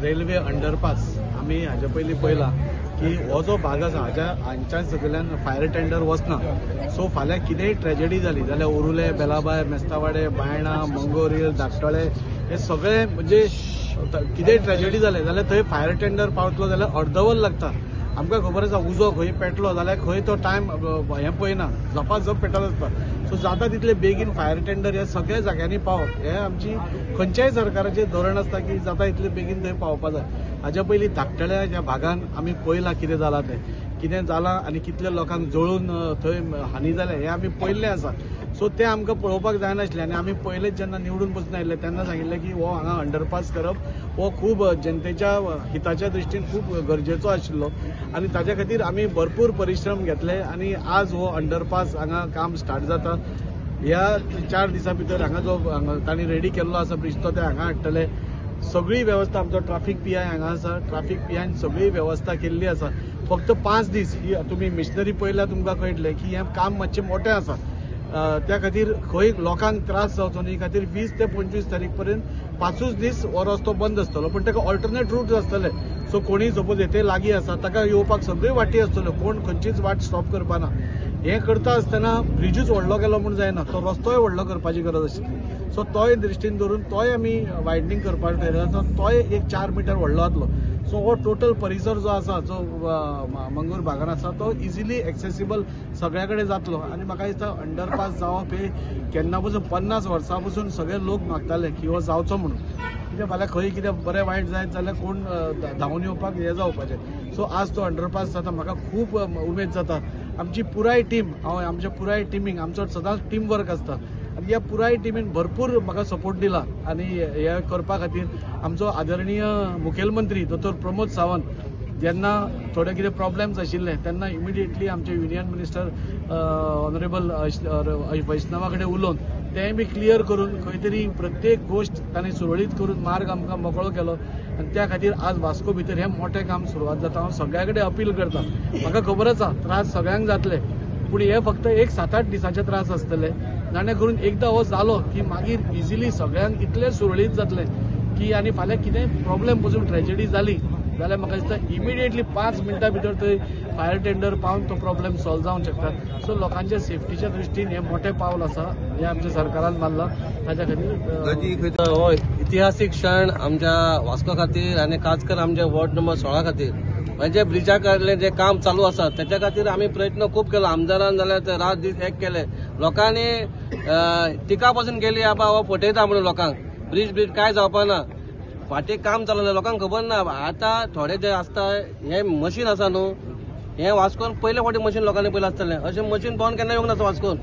Railway underpass आमी हाजे पयलीं पळयला की हो जो भाग आसा हाज्या हांच्या सकयल्यान फायर टेंडर वचना. सो फाल्यां कितेंय ट्रेजेडी जाली जाल्यार ओरुले, बेलाबाय, मेस्तावाडे, बायणा, मंगोर, धाकटळे हे सगळे म्हणजे कितेंय ट्रेजेडी जालें जाल्यार थंय फायर टेंडर पावतलो जाल्यार अर्दवर लागता. आमकां खबर आसा उजो खंय पेटलो जाल्यार खंय तो टायम हें पळयना, झपाझप पेटत आसता. सो जाता तितले बेगीन फायर टेंडर ह्या सगळ्या जाग्यांनी पावप हें आमची खंयच्याय सरकाराचें धोरण आसता की जाता तितले बेगीन थंय पावपा जाय. हाज्या पयलीं धाकटल्या ह्या भागान आमी पळयलां कितें जालां तें, कितें जालां आनी कितल्या लोकांक जळून थंय हानी जाल्या हें आमी पळयल्लें आसा. सो तें आमकां पळोवपाक जायनासलें आनी आमी पयलेच जेन्ना निवडून पसून आयिल्ले तेन्ना सांगिल्लें की हो हांगा अंडरपास करप हो खूब जनतेच्या हिताच्या दृश्टीन खूब गरजेचो आशिल्लो आनी ताज्या खातीर आमी भरपूर परिश्रम घेतले आनी आज हो अंडरपास हांगा काम स्टार्ट जाता. ह्या 4 दिसां भितर हांगा जो तांणी रेडी केल्लो आसा ब्रिज तो ते हांगा हाडटले. सगळी वेवस्था आमचो ट्राफीक पीआय हांगा आसा, ट्राफीक पीआयन सगळी वेवस्था केल्ली आसा. फक्त 5 दीस ही तुमी मिशनरी पळयल्यार तुमकां कळटलें की हें काम मातशें मोटें आसा. त्या खातीर खंय लोकांक त्रास जावचो न्ही खातीर 20 ते 25 तारीख पर्यंत 5 दीस हो रस्तो बंद आसतलो, पूण ताका ऑल्टरनेट रूट आसतले. सो कोणी सपोज येते लागीं आसा ताका येवपाक सगळ्यो वाटी आसतल्यो, कोण खंयचीच वाट स्टॉप करपाना. हें करता आसतना ब्रिजूच व्हडलो केलो म्हूण जायना, तो रस्तोय व्हडलो करपाची गरज आशिल्ली. सो तोय दृश्टीन धरून तोय आमी वायडनींग करपाक ठरयला, तोय एक 4 मिटर व्हडलो जातलो. सो हो टोटल परिसर जो आसा जो मंगूर भागान आसा तो इजिली एक्सेसिबल सगळ्या कडेन जातलो. आनी म्हाका दिसता अंडरपास जावप हे केन्ना पसून 50 वर्सां पसून सगळे लोक मागताले की हो जावचो म्हणून, कित्याक फाल्यां खंय कितें बरें वायट जायत जाल्यार कोण धांवून येवपाक हें जावपाचें. सो आज तो अंडरपास जाता, म्हाका खूब उमेद जाता. आमची पुराय टीम, हांव आमच्या पुराय टिमीक, आमचो सदांच टीम वर्क आसता आनी ह्या पुराय टिमीन भरपूर म्हाका सपोर्ट दिला. आनी हें करपा खातीर आमचो आदरणीय मुखेलमंत्री दोतोर प्रमोद सावंत जेन्ना थोडे कितें प्रॉब्लेम्स आशिल्ले तेन्ना इमिडिएटली आमचे युनियन मिनिस्टर ऑनरेबल वैष्णवा कडेन उलोवन तेंय बी क्लियर करून खंय तरी प्रत्येक गोश्ट तांणी सुरळीत करून मार्ग आमकां मोकळो केलो आनी त्या खातीर आज वास्को भितर हें मोटें काम सुरवात जाता. हांव सगळ्या कडेन अपील करता, म्हाका खबर आसा त्रास सगळ्यांक जातले, पूण हे फक्त एक 7-8 दिसांचे त्रास आसतले. जाणे करून एकदां हो जालो की मागीर इजिली सगळ्यांक इतलें सुरळीत जातलें की आनी फाल्यां कितेंय प्रॉब्लेम पसून ट्रेजेडी जाली जाल्यार म्हाका दिसता इमिडिएटली 5 मिनटां भितर थंय फायर टेंडर पावन तो प्रॉब्लेम सॉल्व जावंक शकता. सो लोकांच्या सेफ्टीच्या दृश्टीन हें मोटें पावल आसा हें आमच्या सरकारान मारलां, ताच्या खातीर हो इतिहासीक क्षण आमच्या वास्को खातीर आनी खास करून आमच्या वॉर्ड नंबर 16 खातीर. म्हणजे ब्रिजा कडलें जें काम चालू आसा तेच्या खातीर आमी प्रयत्न खूब केलो. आमदारान जाल्यार रात दीस एक केले, लोकांनी टिका पसून केली बाबा हो फटयता म्हणून लोकांक, ब्रिज ब्रिज काय जावपा ना, फाटीं काम चालू लोकांक खबर ना. आतां थोडे जे आसता हें मशीन आसा न्हू, हें वास्कोन पयले फावटी मशीन लोकांनी पयलें आसतलें, अशें मशीन पळोवन केन्ना येवंक नासता वास्कोन.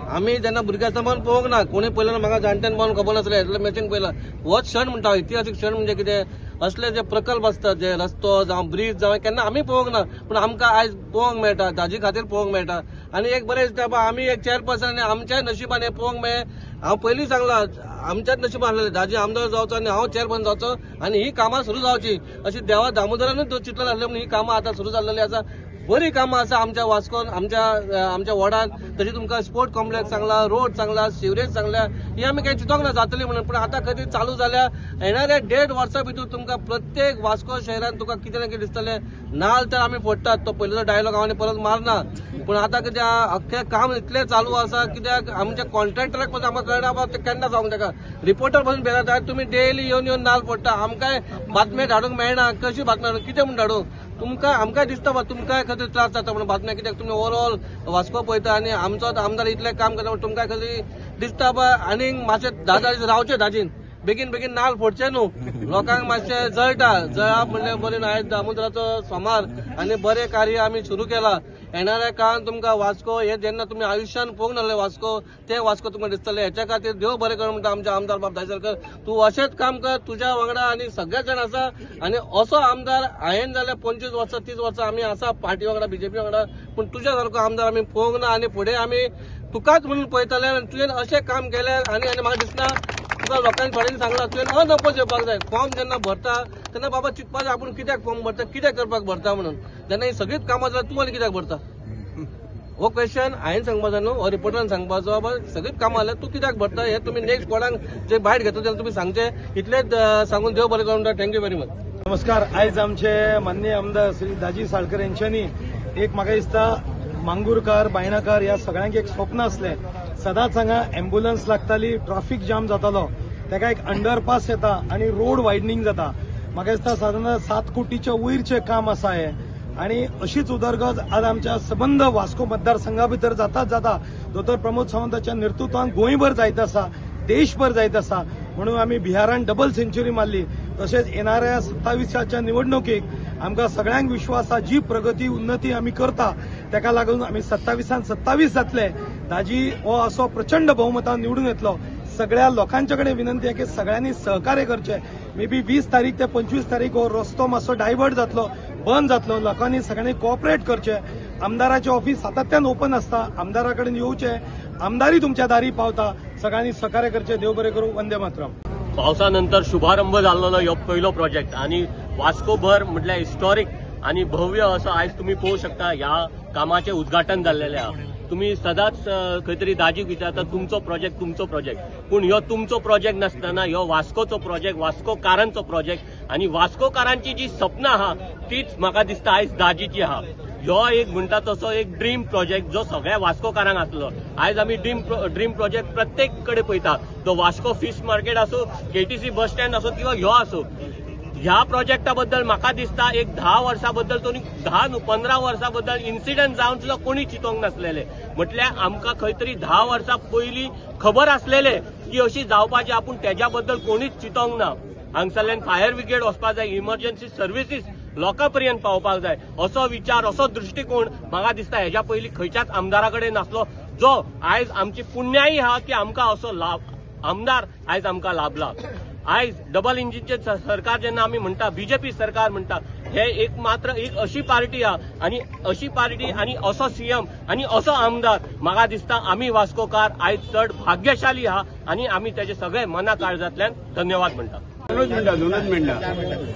आमी जेन्ना भुरगे आसतना पळोवन पळोवंक ना, कोणी पळयलें ना, म्हाका जाणट्यान पळोवन खबर नासलें इतलें मशीन पळयलां. होच क्षण म्हणटा, इतिहासीक क्षण म्हणजे कितें, असले जे प्रकल्प आसतात जे रस्तो जावं ब्रीज जावं केन्ना आमी पळोवंक ना, पूण आमकां आयज पळोवंक मेळटा, ताजे खातीर पळोवंक मेळटा. आनी एक बरें दिसता बाबा आमी एक चेअरपर्सन आनी आमच्याय नशिबान हें पळोवंक मेळ्ळें. हांव पयलीं सांगलां आमच्याच नशिबान आसलें दाजी आमदार जावचो आनी हांव चेअरपर्सन जावचो आनी ही कामां सुरू जावची अशी देवा दामोदरानूच चिंतलें आसलें म्हणून ही कामां आतां सुरू जाल्लेली आसा. बरी कामां आसा आमच्या वास्कोन, आमच्या वॉर्डान. तशी तुमकां स्पोर्ट कॉम्प्लेक्स सांगला, रोड सांगला, सिवरेज सांगल्या, ही आमी कांय चिंतोंक ना जातली म्हणून, पूण आतां खंय चालू जाल्या येणाऱ्या 1.5 वर्सां भितर तुमकां प्रत्येक वास्को शहरान तुका कितें ना कितें दिसतलें. नाल तर आमी फोडटात, तो पयलींचो डायलॉग हांव आनी परत मारना, पूण आतां कितें अख्खें काम इतलें चालू आसा कित्याक आमच्या कॉन्ट्रॅक्टराक पसून आमकां कळना बाबा तें केन्ना जावंक ताका. रिपोर्टर पसून बेजार, तुमी डेली येवन येवन नाल फोडटा, आमकांय बातम्यो धाडूंक मेळना, कशी बातम्यो धाडूंक, कितें म्हूण धाडूंक तुमकां. आमकांय दिसता बा तुमकांय खंय त्रास जाता म्हणून बातम्या, कित्याक तुमी ओवरऑल वास्को पळयता आनी आमचो आमदार इतलें काम करता म्हणून तुमकां खंय दिसता बा आनीक मातशें 10 दीस रावचें, दाजीन बेगीन बेगीन नाल फोडचें न्हू, लोकांक मातशें जळटा. जळप म्हणल्यार बरें न्हू. आयज दामोदराचो सोमार आनी बरें कार्य आमी सुरू केलां. येणाऱ्या काळान तुमकां वास्को हे जेन्ना तुमी आयुश्यान पळोवंक नासलें वास्को, तें वास्को तुमकां दिसतलें. हेच्या खातीर देव बरें कर म्हणटा आमच्या आमदार बाब दाजी सरकार, तूं अशेंच काम कर, तुज्या वांगडा आनी सगळे जाण आसा. आनी असो आमदार हांवें जाल्यार 25 वर्सां 30 वर्सां आमी आसा पार्टी वांगडा, बीजेपी वांगडा, पूण तुज्या सारको आमदार आमी पळोवंक ना आनी फुडें आमी तुकाच म्हणून पळयतले. आनी तुवें अशें काम केलें आनी आनी म्हाका दिसना तुका लोकांनी थोड्यांनी सांगलां तुवें अनअपोज येवपाक जाय. फॉर्म जेन्ना भरता तेन्ना बाबा चिंतपाक जाय आपूण कित्याक फॉर्म भरता, कित्याक करपाक भरता म्हणून. जेन्ना ही सगळीच कामां जाल्यार तूं आनी कित्याक भरता, हो क्वेश्चन हांवें सांगपाचो न्हू, हो रिपोर्टरान सांगपाचो. बाबा सगळीच कामां जाल्यार तूं कित्याक भरता हें तुमी नेक्स्ट कोणाक जे बायट घेतलो तेन्ना तुमी सांगचें. इतलेंच सांगून देव बरें करूं. Thank you very much. नमस्कार. आयज आमचे माननीय आमदार श्री दाजी साळकर यांच्यानी एक म्हाका दिसता मांगूरकार, बायणाकार ह्या सगळ्यांक एक स्वप्न आसलें. सदांच हांगा एम्ब्युलन्स लागताली, ट्राफिक जाम जातालो, ताका एक अंडरपास येता आनी रोड वायडनींग जाता. म्हाका दिसता सादारण 7 कोटीच्या वयरचें काम आसा हें आनी अशीच उदरगत आज आमच्या सबंद वास्को मतदारसंघा भितर जाताच जाता दोतोर प्रमोद सावंताच्या नेतृत्वान गोंयभर जायत आसा, देशभर जायत आसा. म्हणून आमी बिहारान डबल सेंच्युरी मारली. तशेंच येणाऱ्या 27च्या निवडणुकीक आमकां सगळ्यांक विश्वास आसा, जी प्रगती उन्नती आमी करता ताका लागून आमी 27 27 जातले. दाजी हो असो प्रचंड बहुमतान निवडून येतलो. सगळ्या लोकांच्या कडेन विनंती आहे की सगळ्यांनी सहकार्य करचें. मे बी 20 तारीख ते 25 तारीख हो रस्तो मातसो डायवर्ट जातलो, बंद जातलो. लोकांनी सगळ्यांनी कोऑपरेट करचें. आमदाराचें ऑफिस सातत्यान ओपन आसता, आमदारा कडेन येवचें, आमदारी तुमच्या दारी पावता. सगळ्यांनी सहकार्य करचें. देव बरें करूं. वंदे मातरम. पावसा नंतर शुभारंभ जाल्लो हो पयलो प्रोजेक्ट आनी वास्कोभर म्हटल्यार हिस्टॉरीक आनी भव्य असो आयज तुमी पळोवंक शकता ह्या कामाचें उद्घाटन जाल्लेलें आहा. तुमी सदांच खंय तरी दाजीक विचारता तुमचो प्रोजेक्ट, तुमचो प्रोजेक्ट, पूण ह्यो तुमचो प्रोजेक्ट नासतना ह्यो वास्कोचो प्रोजेक्ट, वास्कोकारांचो प्रोजेक्ट आनी वास्कोकारांची जी सपनां आहा तीच म्हाका दिसता आयज दाजीची आहा. ह्यो एक म्हणटा तसो एक ड्रीम प्रोजेक्ट जो सगळ्या वास्कोकारांक आसलो. आयज आमी ड्रीम प्रोजेक्ट प्रत्येक कडेन पळयता, तो वास्को फिश मार्केट आसूं, केटीसी बस स्टँड आसूं किंवा ह्यो आसूं. ह्या प्रोजेक्टा बद्दल म्हाका दिसता एक 10 वर्सां बद्दल तो 10 न्हू 15 वर्सां बद्दल इन्सिडंट जावन सुद्दां कोणी चिंतोंक नासलेले. म्हटल्यार आमकां खंय तरी 10 वर्सां पयलीं खबर आसलेले की अशी जावपाची, आपूण तेज्या बद्दल कोणीच चिंतोंक ना. हांगसरल्यान फायर ब्रिगेड वचपाक जाय, इमर्जन्सी सर्विसीस लोकां पर्यंत पावपाक जाय, असो विचार, असो दृश्टिकोण म्हाका दिसता हेज्या पयलीं खंयच्याच आमदारा कडेन नासलो, जो आयज आमची पुण्याई आहा की आमकां असो लाभ आमदार आयज आमकां लाभला. आयज डबल इंजिनचे सरकार जेन्ना आमी म्हणटा, बीजेपी सरकार म्हणटा, हे एक मात्र एक अशी पार्टी आहा आनी अशी पार्टी आनी असो सीएम आनी असो आमदार, म्हाका दिसता आमी वास्कोकार आयज चड भाग्यशाली आहा आनी आमी तेजे सगळे मना काळजांतल्यान धन्यवाद म्हणटा. 2 मिनटां.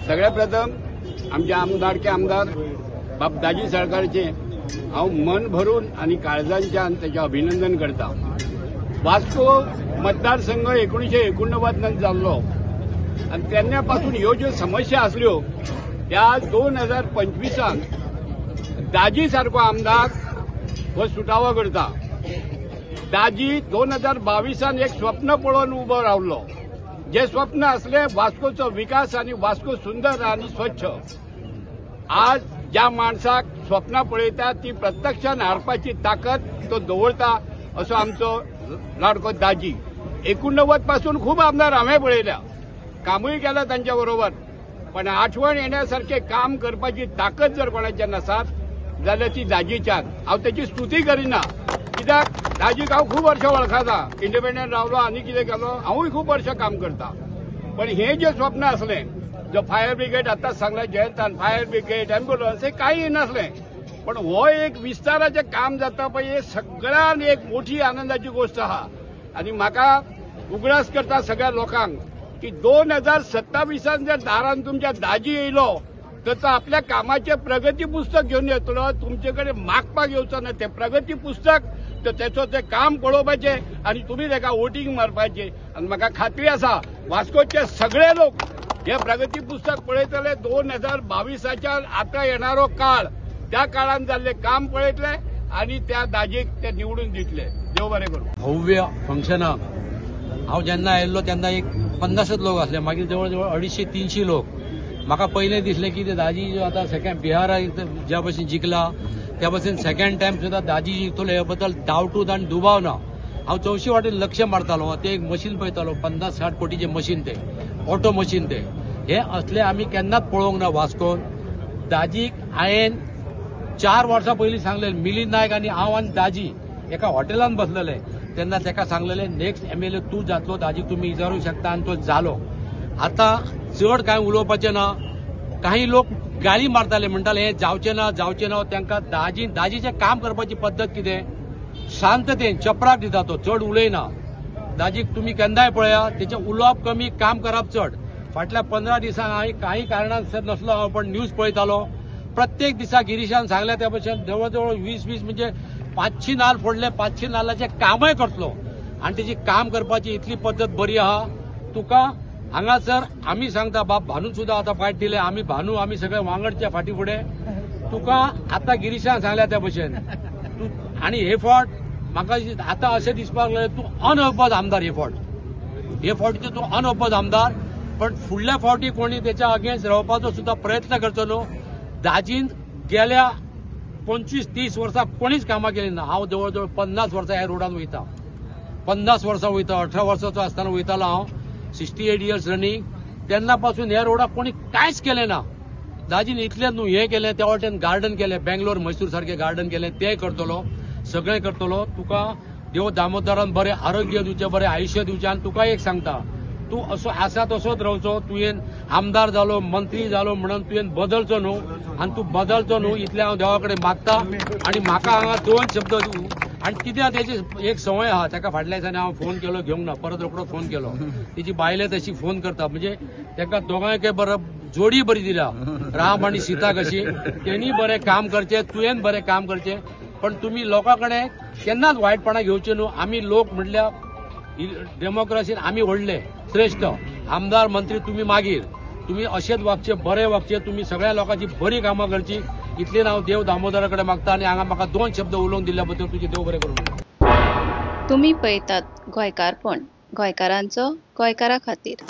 सगळ्या प्रथम आमचे आमदारके आमदार बाब दाजी साळकारचे हांव मन भरून आनी काळजांच्यान तेचें अभिनंदन करता. वास्को मतदारसंघ 1989 जाल्लो आनी तेन्ना पासून ह्यो ज्यो समस्या आसल्यो त्या 2025 दाजी सारको आमदार हो सुटावो करता. दाजी 2022 एक स्वप्न पळोवन उबो रावलो, जे स्वप्न आसले वास्कोचो विकास आनी वास्को सुंदर आनी स्वच्छ. आज ज्या माणसाक स्वप्नां पळयता ती प्रत्यक्षान हाडपाची ताकद तो दवरता असो आमचो लाडको दाजी. 89 पासून खूब आमदार हांवें पळयल्या, कामूय केलां तांच्या बरोबर, पण आठवण येण्यासारखे काम करपाची ताकद जर कोणाच्या नासत जाल्यार ती दाजीच्यान. हांव तेची स्तुती करिना, कित्याक दाजीक हांव खूब वर्सां वळखता, इंडिपेंडंट रावलो आनी कितें केलो, हांवूय खूब वर्सां काम करता. पण हें जें स्वप्न आसलें, जो फायर ब्रिगेड आतांच सांगलें जयंतान, फायर ब्रिगेड, एम्ब्युलन्स, हें कांय नासलें, पण हो एक विस्ताराचें काम जाता पळय, हे सगळ्यान एक मोठी आनंदाची गोश्ट आहा. आनी म्हाका उगडास करता सगळ्या लोकांक की 2027 जर दारान तुमच्या दाजी येयलो तर तो आपल्या कामाचें प्रगती पुस्तक घेवन येतलो, तुमचे कडेन मागपाक येवचो ना. तें प्रगती पुस्तक तर तेचो तें काम पळोवपाचें आनी तुमी तेका वोटींग मारपाचें. आनी म्हाका खात्री आसा वास्कोचे सगळे लोक हे प्रगती पुस्तक पळयतले. 2022 आतां येणारो काळ, त्या काळान जाल्लें काम पळयतले आनी त्या दाजीक ते निवडून दितले. देव बरें करूं. भव्य फंक्शनाक हांव जेन्ना आयिल्लो तेन्ना एक 50 लोक आसले, मागीर जवळ जवळ 250-300 लोक. म्हाका पयलें दिसलें की ते दाजी जो आतां सेकंड बिहाराक ज्या भशेन जिखला त्या भशेन सेकंड टायम सुद्दां दाजी जिखतलो हे बद्दल डावटूच आनी दुबाव ना. हांव चौशी वाटेन लक्ष मारतालो, ते एक मशीन पळयतालो, 50-60 कोटीचें मशीन तें, ऑटो मशीन तें. हे असलें आमी केन्नाच पळोवंक ना वास्कोन. दाजीक हांवें 4 वर्सां पयलीं सांगलें, मिलिंद नायक आनी हांव आनी दाजी एका हॉटेलान बसलेले तेन्ना तेका सांगलेले नेक्स्ट एमएलए तूं जातलो, दाजीक तुमी विचारूंक शकता, आनी तो जालो. आतां चड कांय उलोवपाचें ना. काही लोक गाळी मारताले, म्हणटाले हें जावचें ना, जावचें ना. तांकां दाजीचें काम करपाची पद्दत कितें, शांततेन चपराक दिता, तो चड उलयना. दाजीक तुमी केन्नाय पळया, तेचें उलोवप कमी, काम करप चड. फाटल्या 15 दिसांक हांवें काही कारणान नासलो हांव, पण न्यूज पळयतालो. प्रत्येक दिसा गिरीशान सांगल्या त्या भशेन जवळ जवळ 20-20 म्हणजे 500 नाल्ल फोडले, 500 नाल्लाचें कामय करतलो. आनी तेजी काम करपाची इतली पद्दत बरी आहा, तुका हांगासर आमी सांगता बाब भानू सुद्दां आतां फायट दिले, आमी भानू आमी सगळे वांगडच्या फाटी फुडें तुका आतां गिरीशान सांगल्या त्या भशेन तूं. आनी हे फावट म्हाका आतां अशें दिसपाक लागलें तूं अनअपोज आमदार, हे फावट हे फावटीचो तूं अनअपोज आमदार, पण फुडल्या फावटी कोणी त्याच्या अगेन्स्ट रावपाचो सुद्दां प्रयत्न करचो न्हू. दाजीन गेल्या 25-30 वर्सां कोणीच कामां केली ना. हांव जवळ जवळ 50 वर्सां ह्या रोडान वयता, 50 वर्सां वयता, 18 वर्साचो आसतना वयतालो हांव, 68 इयर्स रनिंग. तेन्ना पासून ह्या रोडाक कोणी कांयच केलें ना. दाजीन इतलें न्हू हें केलें, त्या वाटेन गार्डन केलें, बेंगलोर मैसूर सारकें गार्डन केलें, तें करतलो, सगळें करतलो. तुका देव दामोदरान बरें आरोग्य दिवचें, बरें आयुश्य दिवचें. आनी तुका एक सांगता, तूं असो आसा तसोच रावचो. तुवें आमदार जालो, मंत्री जालो म्हणून तुवें बदलचो न्हू, आनी तूं बदलचो न्हू इतलें हांव देवा कडेन मागता. आनी म्हाका हांगा 2 शब्द दिवं. आनी कित्याक तेजी एक संवय आहा, ताका फाटल्या दिसांनी हांव फोन केलो घेवंक ना, परत रोकडो फोन केलो. तेजी बायले तशी फोन करता, म्हणजे ताका दोगांयकय बरो जोडी बरी दिल्या, राम आनी सीता कशी. तेणी बरें काम करचें, तुवें बरें काम करचें, पण तुमी लोकां कडेन केन्नाच वायटपणां घेवचें न्हू. आमी लोक म्हटल्यार डेमोक्रेसीन आमी व्हडले श्रेश्ठ आमदार मंत्री, तुमी मागीर तुमी अशेंच वागचे, बरें वागचे, तुमी सगळ्या लोकांची बरी कामां करची इतलें हांव देव दामोदरा कडेन मागता. आनी हांगा म्हाका 2 शब्द उलोवन दिल्ल्या बद्दल तुजें देव बरें करूं. तुमी पळयतात गोंयकारपण, गोंयकारांचो गोंयकारा खातीर.